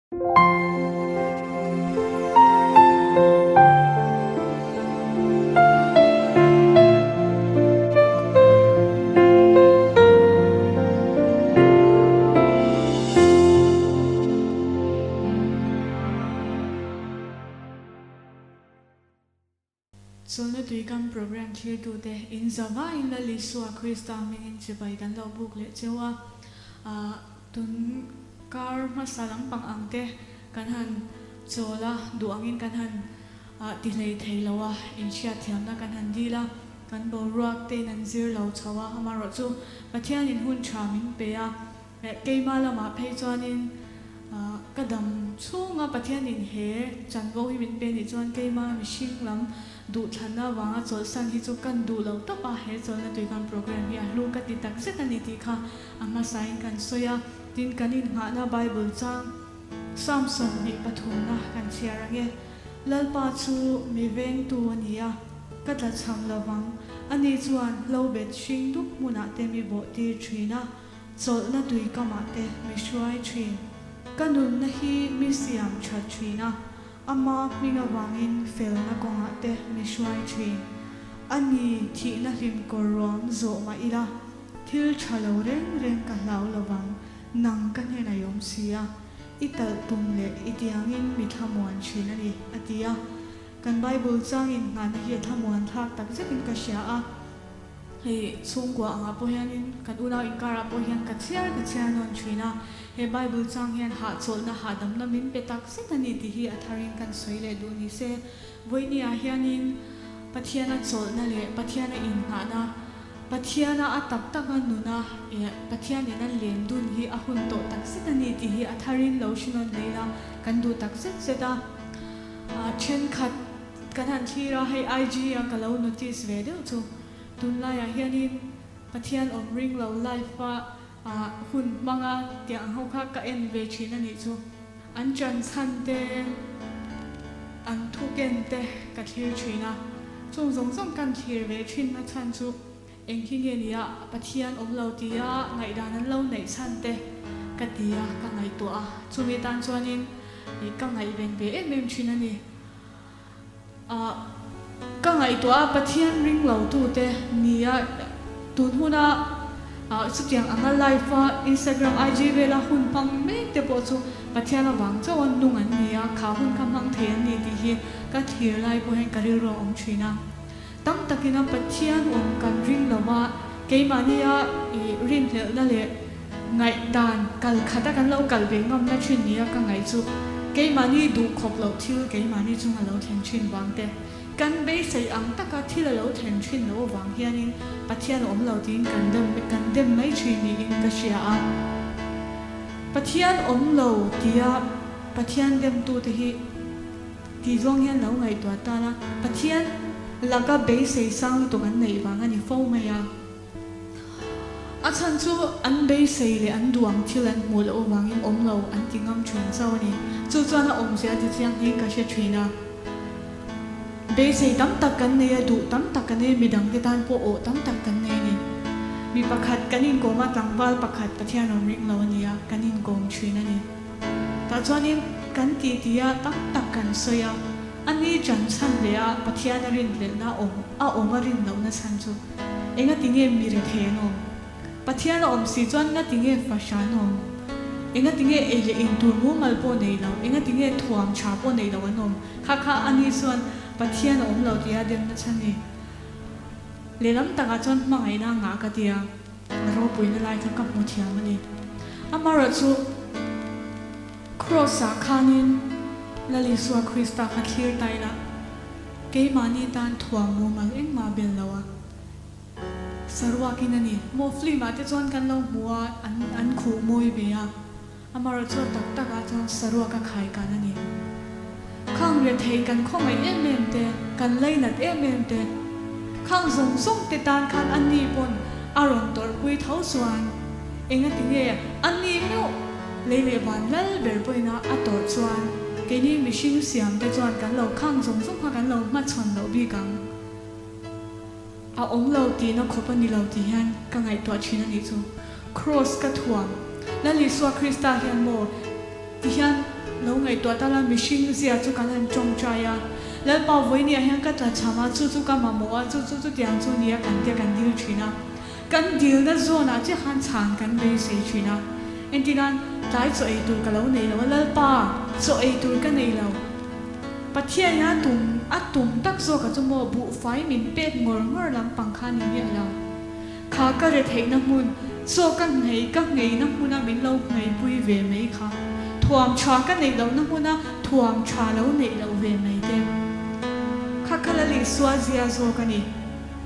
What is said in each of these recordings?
Chawlhna Tuikam Programme thlirtute in zavaiin Lal Isua Krista hmingin chibai kan lo buk leh cheu a. Tun kar hmasa lampang ang te kan han chawl a, duh angin kan han ti hlei thei lo a, inhriatthiamna kan han dil a, kan boruak tein an zir lo chho a, amaherawhchu Pathianin hun tha min pe a, Keimah lamah phei chuanin ka dam chhunga Pathianin he chanvo hi min pe nih chuan keimah mihring lam duhthlanna avanga chawlhsan hi chu kan duh lo tawp a, he chawlhna tuikan program hi a hlu ka ti takzet a ni tih kha a hmasain kan sawi a. Tin, kan innghahna Bible chang Psalm 23na kan chhiar ang e. Lalpa chu mi vengtu a ni a, ka tlachham lovang. Ani chuan hlobet hring dup hmunah te mi bawhtir thin a. Chawlhna tui kamah te mi hruai thin. Ka nunna hi mi siam tha thin a, ama hming avangin felna kawngah te mi hruai thin. A ni, thihna hlim kawr ruam zawh mah ila, thil tha lo reng reng ka hlau lovang, nang ka hnenah i awm si a, i talh tum leh i tiangin mi thlamuan thin a ni, a ti a. Kan Bible changin nghahna hi a thlamuan thlak takzetin ka hria a. Hei chhungkua angah pawh hianin kan unau inkarah pawh hian ka chhiar ka chhiar nawn thin a, he Bible chang hian hahchawlhna hahdamna min pe tak zet a ni tih hi a tharin kan sawi leh duh ni se. Vawinia hianin Pathiana chawlhna leh Pathiana innghahna, Pathiana a tak taka nuna eh Pathian nena lem dun hi a hun tawh tak zet a ni tih hi a tharin lo hre nawn leh ila kan duh tak zet zet a. Thenkhat Kan han thlir a, hei IG a ka lo notice ve deuh chu tunlaiah hianin Pathian awm ring lo live a hun hmanga tih ang ho kha ka en ve thin a nih chu. An chan chhan te, an thu ken te ka thlir thin a, chung zawng zawng kan thlir ve thin na chhan chu eng hi nge nia Pathian awm lo tia ngaihdan an lo neih chhan te ka ti a, ka ngaihtuah a, chumi tan chuanin ka ngaihven ve em em thin a ni. Ah, ka ngaihtuah a, Pathian ring lo tute nia tun huna ah chutiang anga live a Instagram, IG vela hun hmang mek te pawh chu Pathian avang chauh a nung an ni a, kha hun kha hmang thei an ni tih hi ka thlir lai pawh hian ka rilru a awm thin a. Tam takin a Pathian awm kan ring lo a, keimahnia ih rinhlelhna leh ngaihdan kal khata kan lo kal ve ngamna thin nia ka ngaih chu keimahni duh khawp loh thil keimahni chung a lo thlen thin vang te, kan beisei ang taka thil a lo thlen thin loh avang hianin Pathian a awm lo tiin kan dem kan dem mai thin niin ka hria a. Pathian awm lo tia Pathian demtute hi. Tih zawng hian lo ngaihtuah tan a, Pathian laka beisei sang lutuk an neih vang a ni fo mai a. A chhan chu an beisei leh an duh ang thil an hmuh loh avangin awm lo an ti ngam thin chauh a ni. Chu chuan a awmzia ti chiang hi ka hre thin a. Beisei tam tak kan nei a, duh tam tak kan nei a, midangte tan pawh awh tam tak kan nei a ni. Mi pakhat kan inkawm a, tlangval pakhat Pathian rawn ring lo a ni a, kan inkawm thin a ni. Tah chuanin kan titi a tam tak kan sawi a, a ni ṭan chhan leh a Pathian a rinhlelhna awm a awm a rin lohna chhan chu engati nge mi rethei an awm? Pathian a awm si chuan ngati nge fahra an awm? Engati nge ei leh in tur mumal pawh nei lo, engati nge thuam ṭha pawh nei lo an awm? Kha kha a ni chuan Pathian a awm lo tia demna chhan ni. Lehlam takah chuan hmangaihna a ngah ka ti a. A ropuina lai kha ka hmu thiam a ni. Amaherawhchu, Kraws-ah khanin Lal Isua Krista kha thlir ta ila, keimahni tan thuam mumal engmah bel lo a, saruakin a ni. Maw film-ah te chuan kan lo hmu a, an an khuh mawi ve a. Amaherawhchu a tak takah chuan saruak a khai kan a ni. Khang rethei kan khawngaih em em te, kan lainat em em te, khang zawng zawng te tan khan a ni pawn a rawn tawrhpui tho chuan engati nge a ni meuh lei leh van lal ber pawhin a a tawrh chuan keini mihring siam te chuan kan lo khang zawng zawng kha kan lo hmachhawn loh bik ang. A awm lo tihna khawp a ni lo tih hian ka ngaihtuah thin a nih chu. Kraws ka thuam. Lal Isua Krista hian maw ti hian ngaihtuah ta la mihring zia chu kan han tawngtai a, Lalpa vawinia hian ka tla cham a, chu chu ka mamawh a, chu chu chutiang chu nia kan tia kan dil thin a. Kan dilna zawnah chiah khan chhan kan beisei thin a. Entirnan, tlai chaw ei tur ka lo nei lo a, Lalpa chaw ei tur ka nei lo. Pathian hian a tum a tum tak zawk a chu maw buhfai min pek ngawr ngawr lampang kha ni miah lo. Kha ka re theihna hmun, chaw ka nghei ka ngheina hmuna min lo ngheipui ve mai kha. Thuam tha ka neih lohna hmuna thuam tha lo neih loh ve mai te. Kha kha Lal Isua zia zawk a ni.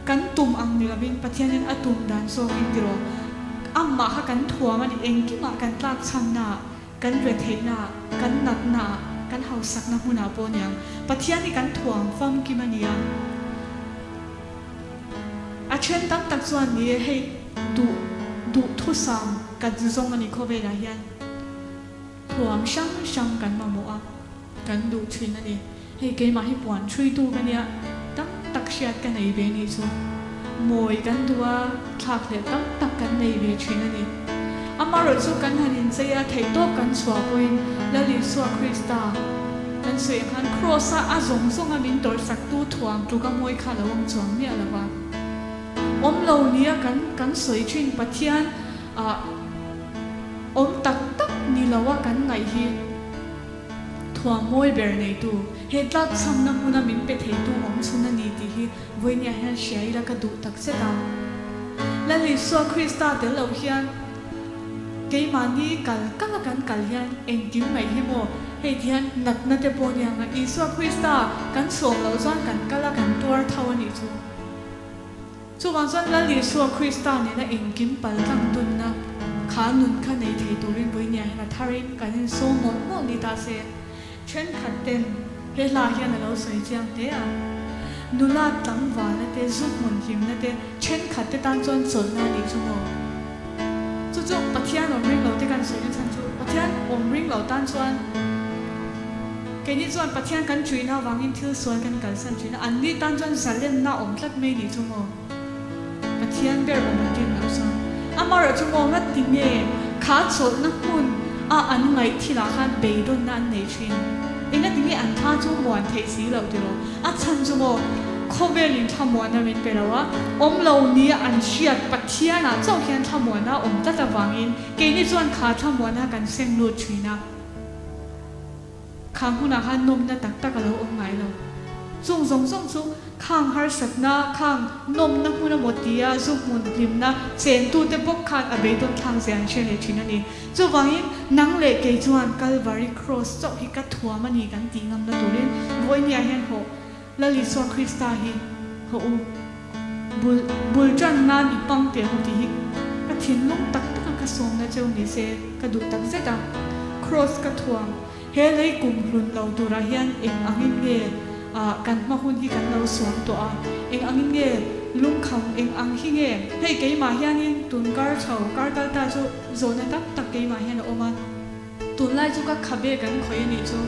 Kan tum ang ni lovin Pathianin a tum dan zawkin tiraw. Amah kha kan thuam a ni, engkimah kan tlak chhannaah, kan re theihnaah, kan natnaah, kan hausakna hmunah pawh niang. Pathian hi kan thuam famkim a nia. A then tam tak chuan ni e, hei duh duh thusam kan zawng a ni khawvelah hian thuam hrang hrang kan mamawh a, kan duh thin a ni. Hei keimah hi puan thruitu ka nia, tam tak hriat ka nei ve nih chu. Mawi kan duh a, thlak hlelh tam tak kan nei ve thin a ni. Amaherawhchu chu kan han inchei a, theihtawp kan chhuah pawhin Lal Isua Krista kan sawi ang khan Kraws-a a zawng zawnga min tawrhsaktu thuam tluka mawi kha lo awm chuang miah lo va. Awm lo nia kan kan sawi thin Pathian ah awm tak tak ni lo a kan ngaih hi thuam mawi ber neitu, he tlakchhamna hmuna min pe theitu awm chhun a ni tih hi vawinia hian hria ila ka duh tak zet a. Lal Isua Krista tel lo hian keimahni kal kal a kan kal hian engkim mai hi maw hei ti hian natna te pawh nia nga Isua Krista kan sawm loh chuan kan kal a kan tuar tho a nih chu. Chuvang chuan Lal Isua Krista nena engkim pal tlang dunna kha nun kha nei thei turin vawinia hian a tharin kan insawm mawlh mawlh ni ta se. Thenkhat ten he hla hian a lo sawi chiang hle a, nula tlangvalna te, zu hmun hlimna te thenkhat te tan chuan chawlhna a nih chu maw? Chu chu Pathian awm ring lo te kan sawi na chhan chu Pathian awm ring lo tan chuan keini chuan Pathian kan ṭuihna avangin thil sual kan kalsan ṭhin a, anni tan chuan zalenna awm tlat mai nih chu maw? Pathian ber awm an rin loh chuan amaherawh chu maw ngat ti nge kha chawlhna hmun a an ngaih thilah khan beidawnna an nei thin. Engati nge an thla chu muan theih si loh tiraw? A chhan chu maw khawvelin thlamuanna min pe lo a, awm lo nia an hriat Pathianah chauh hian thlamuanna a awm tlat avangin keini chuan kha thlamuanna kan seng lut thin a. Kha hmunah khan nawmna tak tak a lo awm ngai lo. Chung zawng zawng chu khang harsatna, khang nawmna hmun emaw tia zu hmun hlimna chentute bawk khan a beidawn thlak zia an hre leh thin a ni. Chuvangin nang leh kei chuan Kalvari Kraws chauh hi ka thuam a ni kan tih ngamna turin vawinia hian hawh Lal Isua Krista hi hawh u. Bul bul tan nan i pang teh ang tih hi ka thinlung tak taka ka sawmna cheu ni se ka duh tak zet a. Kraws ka thuam. He lei kum hlun lo turah hian eng angin nge ah kan hma hun hi kan lo suam tawh a, eng angin nge lungkham eng ang hi nge hei keimah hianin tun kar chho kar kal ta chu zawhna tam tak keimah hian a awm a, tunlai chu ka khabe kan khawih a nih chu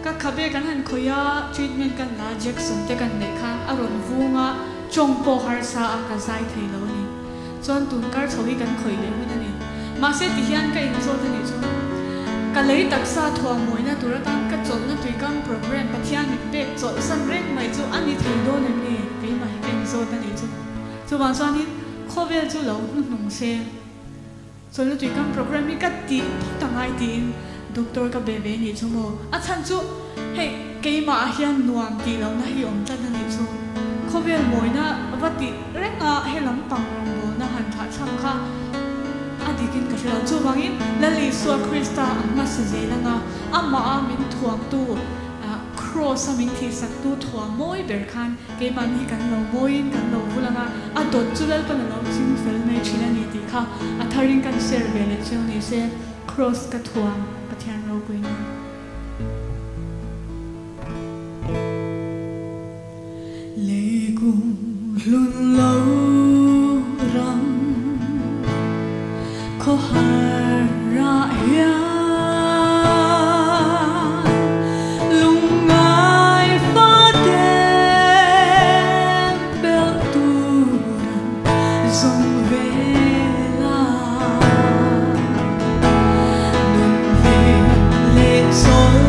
ka khabe kan han khawih a treatment kan la Jackson te kan neih khan a rawn vung a tawng pawh harsa a ka zai thei lo a ni. Chuan tun kar chho hi kan khawih leh hun a ni. Mahse ti hian ka inzawt a nih chu. Ka lei taksa thuamawina tur atan ka chawlhna tuikam program Pathian min pek chawlhsan reng mai chu a ni thei dawn em ni? Keimah hi ka inzawt a nih chu. Chuvang chuanin khawvel chu lo hnuhnung se. Chawlhna tuikam program hi ka tih phawt a ngai tiin doctor ka be ve nih chu maw? A chhan chu hei keimah ah hian nuam tih lohna hi awm tlat a nih chu. Khawvel mawina va tih reng a he lampang rawngbawlna han thlah chham kha a dik in ka hre lo. Chuvangin Lal Isua Krista a hmasa zel anga amah a min thuamtu Kraws a min thihsaktu thuam mawi ber khan Keimahni hi kan lo mawiin kan lo vul ang a, a dawt chu Lalpan a lo ching fel mai thin a ni tih kha a tharin kan share ve leh cheu ni se, Kraws ka thuam Pathian ropui nan. Lei kum hlun lo ram khawhar rah hian. Lungngai fate belh tur an zawng vel a, nun hlim leh chawl.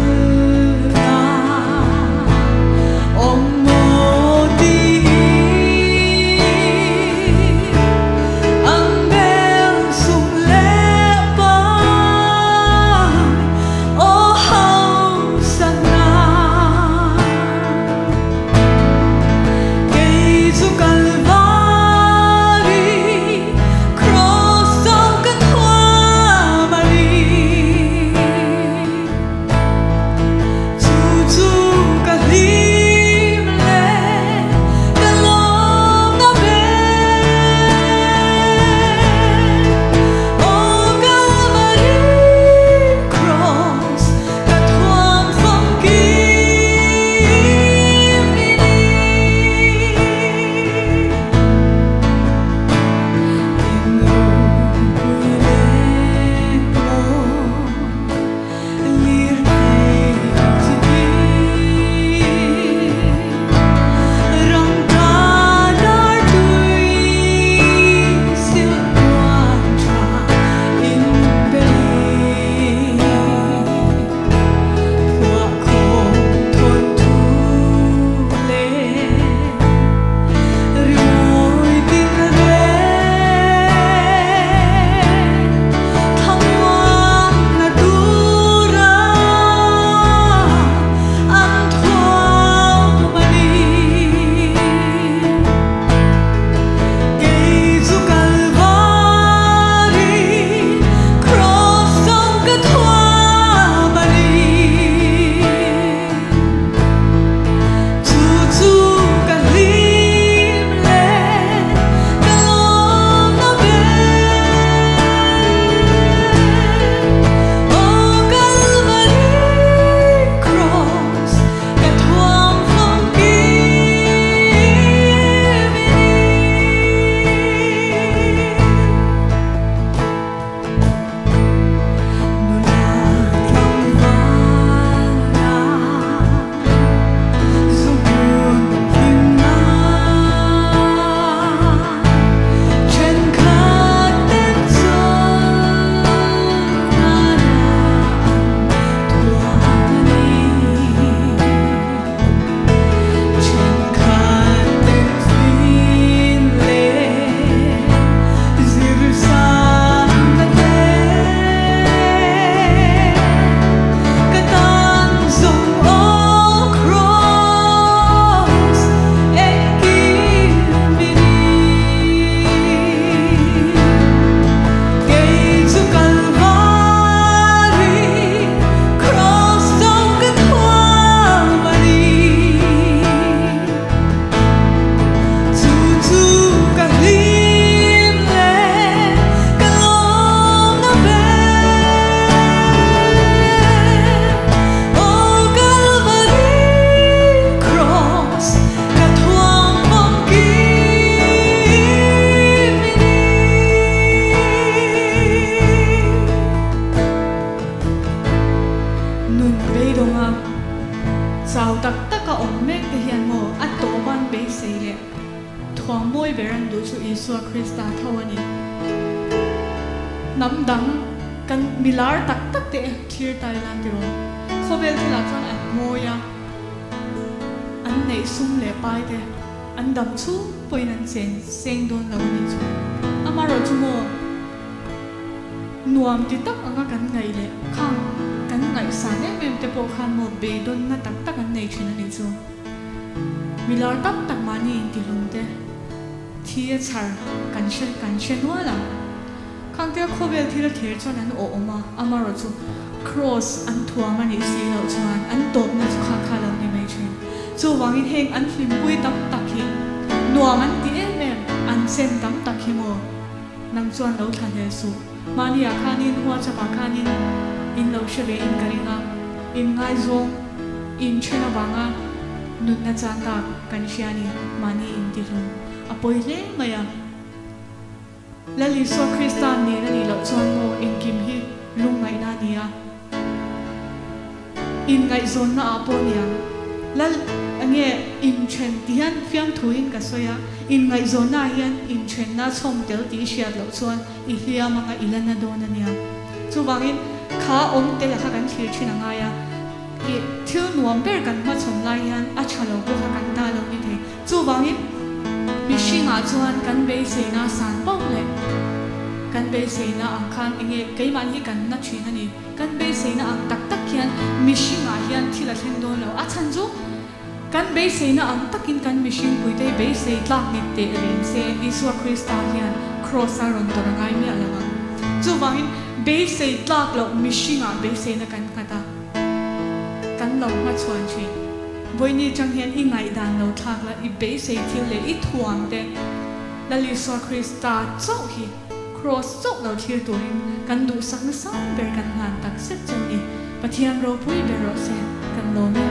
Nun beidawnga chau tak taka awm mek te hian maw a tawp an beisei leh thuam mawi ber an duh chu Isua Krista tho a ni. Hnam dang kan milar tak tak te thlir ta ila tiraw? Khawvel thilah chuan an mawi a, an neih sum leh pai te an dam chhung pawhin an chen seng dawn lo a nih chu. Amaherawhchu maw? Nuam ti tak anga kan ngaih leh khang kan ngaihsan em em te pawh khan maw beidawnna tak tak an nei thin a nih chu. Mi lar tam tak mahni intihlum te thi a chhar kan hre kan hre nual ang. Khang te khawvel thil a thir chuan an awh awm a, amaherawhchu kraws an thuam a nih si loh chuan an tawpna chu kha kha lo ni mai thin. Chuvangin heng an hlimpui tam tak hi nuam an ti em em, an chen tam tak hi maw. Nang chuan lo thla hle suh. Mahni ah khanin WhatsApp ah khanin in lo hre ve in ka ring a, in ngaizawng in then avanga nunna chan tak kan hria ni mahni in ti hlum a pawi hle mai a. Lal Isua Krista nen a nih loh chuan maw engkim hi lungngaihna a ni a. Inngaihzawnna ah pawh niang. Lal enge inthen ti hian fiamthuin ka sawi a, inngaihzawnna ah hian inthenna chhawm tel tih i hriat loh chuan i hliam anga i la na dawn a nia. Chuvangin kha awm tel a kha kan thlir thin a ngai a, i thil nuam ber kan hmachhawn lai hian a tha lo pawh kha kan ta lo ni thei. Chuvangin mihringah chuan kan beiseina san pauh leh kan beiseina ang khan enge keimahni hi kan na thin a ni. Kan beiseina ang tak tak hian mihringah hian thil a thleng dawn lo. A chhan chu kan beiseina ang takin kan mihring puite hi beisei tlak ni teh reng se Isua Krista hian Kraws a rawn tawrh a ngai miah lo ang. Chuvangin beisei tlak loh mihringah beiseina kan nghat a, kan lo hmachhuan thin. Vawiini atang hian i ngaihdan lo thlak la, i beisei thil leh i thuam te Lal Isua Krista chauh hi Kraws chauh lo thlir turin kan duhsak nasa ber kan hlan tak zet chu ni. Pathian ropui ber rawh se, kan lawm e.